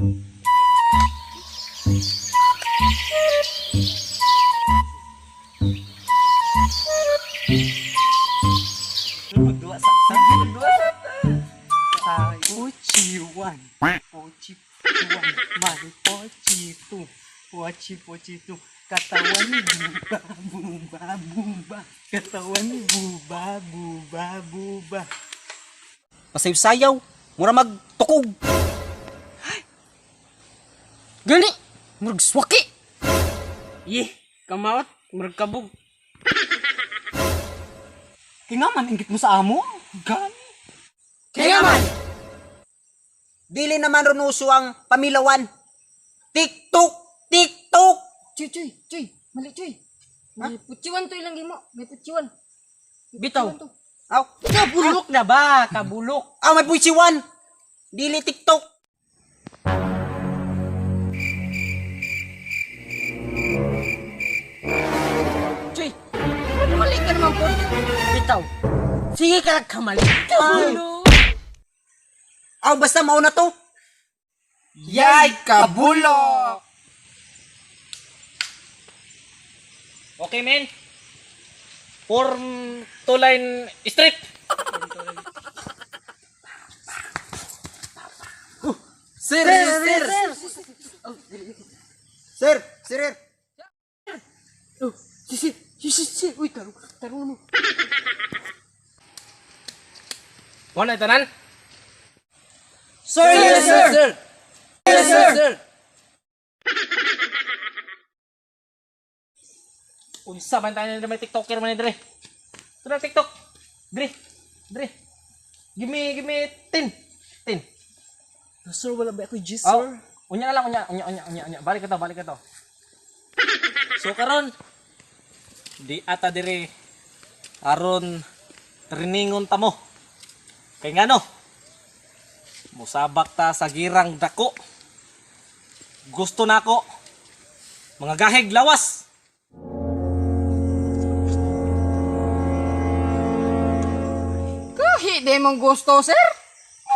Magduwa sa magduwa sa sa Pochi 1, Pochi 1, mari Pochi 2, Pochi Pochi 2. Katawan ni buba buba buba. Katawan ni buba buba buba. Pasaysayaw, mura magtukog. Gani, murag swaki. Yeh, kamaot, murag kabog. Kaya man inggit mo sa amo? Gani. Kaya man! Dili naman runuso ang pamilawan. TikTok! TikTok! Chuy, chuy, chuy. Mali, chuy. May putsiwan to ilang gimo. May putsiwan. Bitaw. Aw, Kabulok na ba? Kabulok. aw may pusiwan. Dili TikTok. Chuy, ano mali ka naman po? Bitaw. Sige ka lang kamali. Kabulok. Aw, basta mauna to. Yay, kabulok! Okay, men. Form two line street. Sir, sir, sir. Sir, sir. Oh, si, si, si, si, si. Uy, tarong, tarong mo. Wala tanan. Sir, yes, sir. Sir, yes, sir. Unsa man tayo na may TikToker man ni dre. Tara TikTok. Dre. Dre. Give me 10. 10. Sir, wala ba ako G, Oh, unya na lang, unya, unya, unya, unya, unya. Balik ka to, balik ka to. So karon di ata dire aron triningon ta mo. Kay ngano? Musabak ta sa girang dako. Gusto nako mga gahig lawas. Kahi di mong gusto, sir.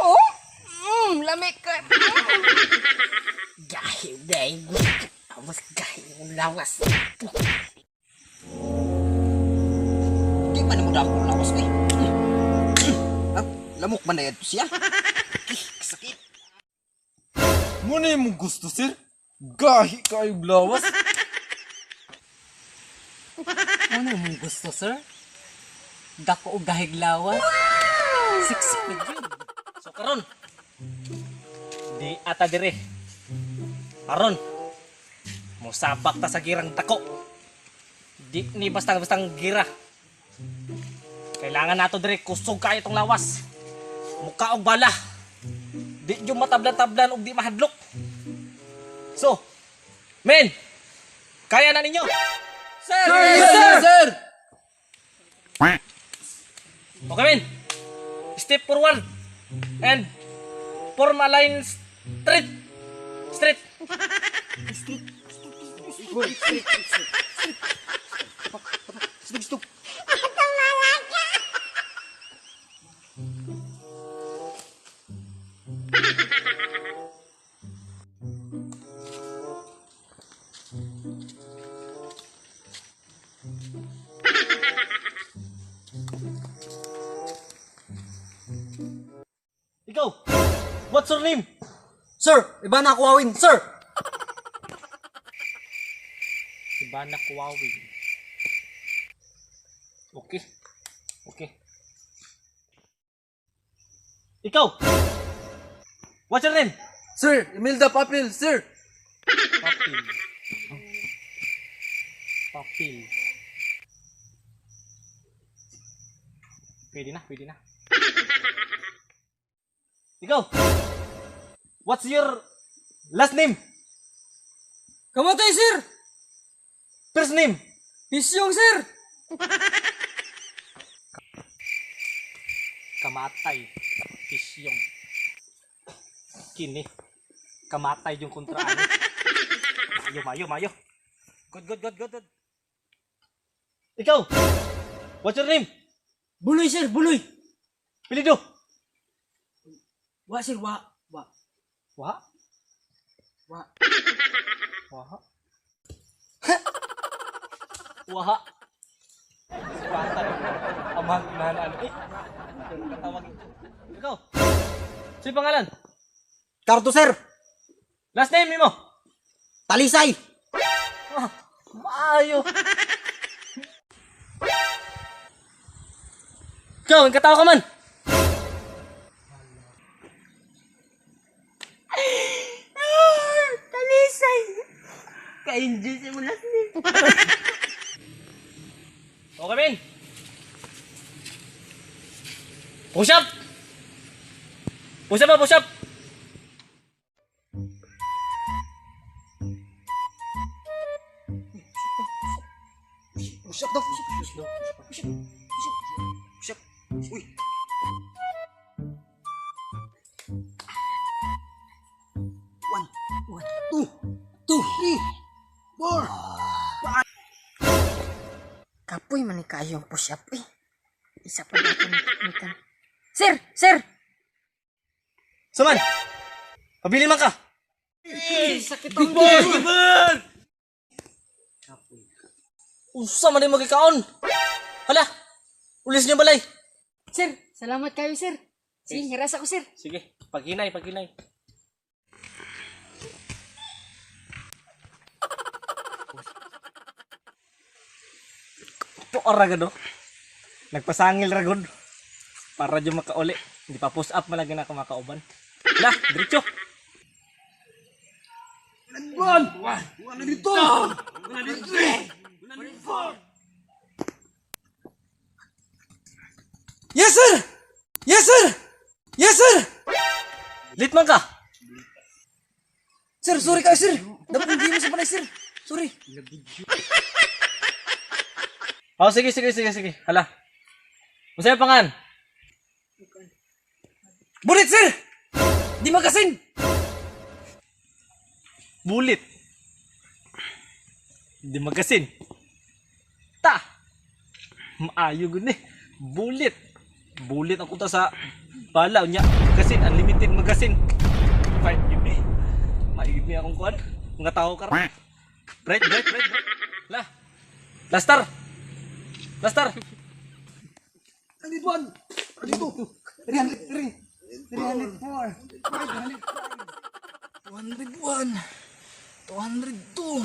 Oo. Lami ka. Gahi, gahi. Lawas, gahi. Lawas. Di man mo dako lawas eh. Ah, lamok man na yan siya. Sakit. Muna yung gusto, sir. Gahi kayo lawas. Ano mong gusto, sir? Dako og gahig lawas. 6 feet yun. So karon di ata dire. Aron musabak ta sa girang dako. Di ni basta bastang gira. Kailangan nato dire kusog kayo tong lawas. Muka og bala. Di yung matablan-tablan og di mahadlok. So, men, kaya na ninyo. Sir, yes, sir. Sir. Okay, men. Step forward and form a line straight. Straight. Stop, stop. Ikaw, what's your name? Sir, iba na ako awin, sir. Ibana Kuwawin. Okay. Okay. Ikaw! What's your name? Sir, Imelda Papel, sir. Papil. Papil. Pwede na, pwede na. Ikaw! What's your last name? Kamatay, sir. First name? Pisyong, sir. Kamatay. Kisyong. Kini. Kamatay yung kontra ano. Mayo, mayo, mayo. Good, good, good, good, good. Ikaw! What's your name? Buloy, sir, buloy. Pilido! Wa, sir, wa. Wa. Wa? Wa. Waha. Waha. Bata. Amang inahan eh. Katawag. Ikaw. Sino pangalan? Karto, sir. Last name nimo? Talisay. Ah, maayo. Ikaw, ang katawa ka man. Talisay. Ka-enjoy sa mo last name. Okay, men. Push up! Push up, ah, push up! Push up daw. Push up. Push up. Push up. Uy. One, one, two, two, three, four. Kapoy man ni kayo ang push up eh. Isa pa natin nitan. Sir, sir. Suman! Pabili man ka! Sakit ang boy. Usa man din magikaon! Hala! Ulis niyo balay! Sir, salamat kayo, sir. Sige, hiras ako, sir. Sige, paghinay, paghinay. Ito ora gado. Nagpasangil ra gud. Para jud makauli. Hindi pa push up man lagi na ako makauban. Lah, diretso. Yes, sir! Yes, sir! Yes, sir! Lit man ka. Sir, sorry kayo, sir. Dapat hindi mo sa panay, sir. Sorry. Oh, sige, sige, sige, sige. Hala. Masaya pangan. Bulit, sir! Di magasin! Bulit. Di magasin. Ta. Maayo gud ni. Bulit. Bulit ako ta sa bala unya. Magasin, unlimited magasin. Fight gid ni. Maigid ni akong kuan. Mga tao karon. Break, break, break, break. La. Lastar. Lastar. 101, 102, 303, 304, 201, 202,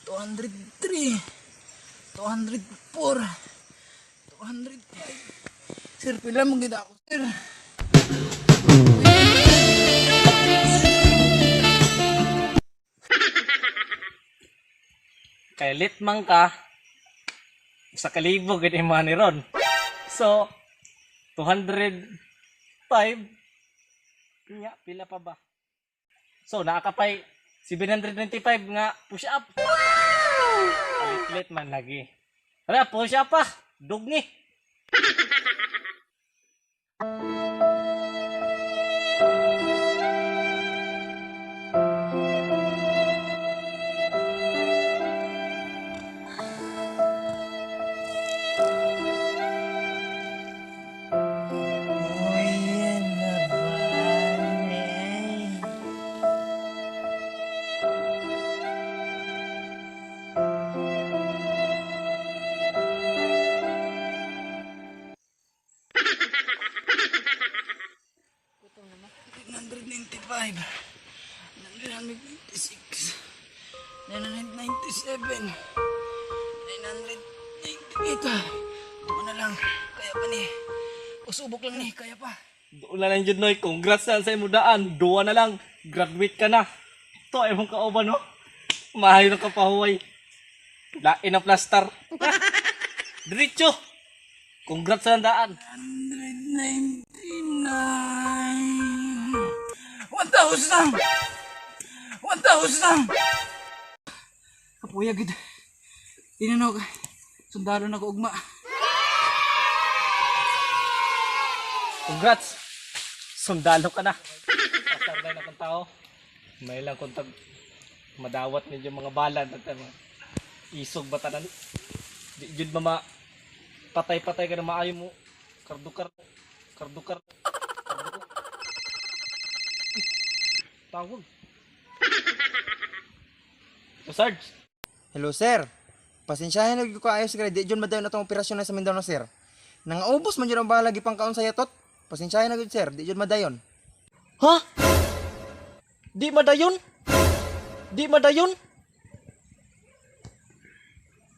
203, 204, 205. Sir, pila mong gina ako, sir. Kay lit man ka sa kalibo gid imo ni ron. So 205 nya pila pa ba? So naa ka pay 795 nga push up. Lit man lagi. Hala, push up pa. Dugni. 995, 996, 997, 998. Ito na lang. Kaya pa ni. Usubok lang ni. Kaya pa. Doon na lang jud Noy. Congrats na sa imo daan. Duwa na lang. Graduate ka na. Ito ay mong kauban no. Mahayo na ka pahuway. Lain na plaster. Diretso. Congrats sa daan. 999. 1,000! 1,000! Kapuya, gid. Tinanog. Sundalo na ko ugma. Congrats. Sundalo ka na. Pasar na akong tao. May lang kung tag madawat medyo mga balan at mga isog ba tanan. Di jud mama patay-patay ka na maayo mo. Kardukar kardukar. Kardukar. Tawag. So, Sarge. Hello sir. Pasensyahan na gyud ko kaayo sir, di jud madayon atong operasyon na sa Mindanao sir. Nangaubos man jud ang bahala gipangkaon sa yatot. Pasensyahan na gyud sir, di jud madayon. Ha? Di madayon? Di madayon?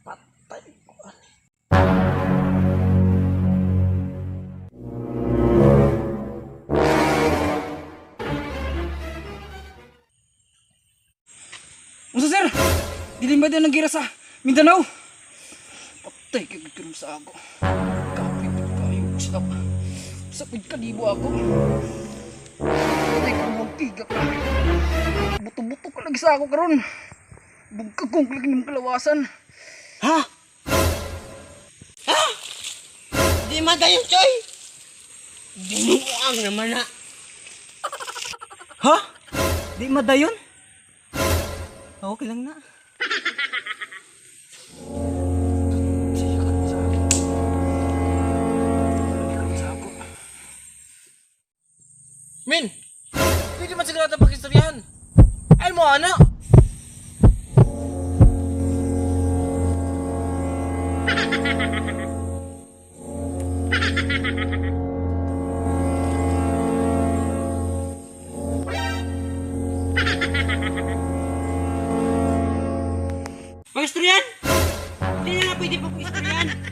Patay ko ani. Unsa sir? Dili ba din ang gira sa Mindanao? Patay kay gud karon sa ako. Kapoy pud kayo sa sa pud kalibo ako. Patay ko magtiga ka. Buto-buto ka lagi sa ako karon. Bugkagong lagi ng kalawasan. Ha? Ha? Di madayon, Choy! Binuang naman na. Ha? Di madayon? Okay lang na. Min! Pwede man siguro ito pag-istoryahan. Ay mo, ano? Pag-istoryan? Hindi na nga pwede pag-istoryan.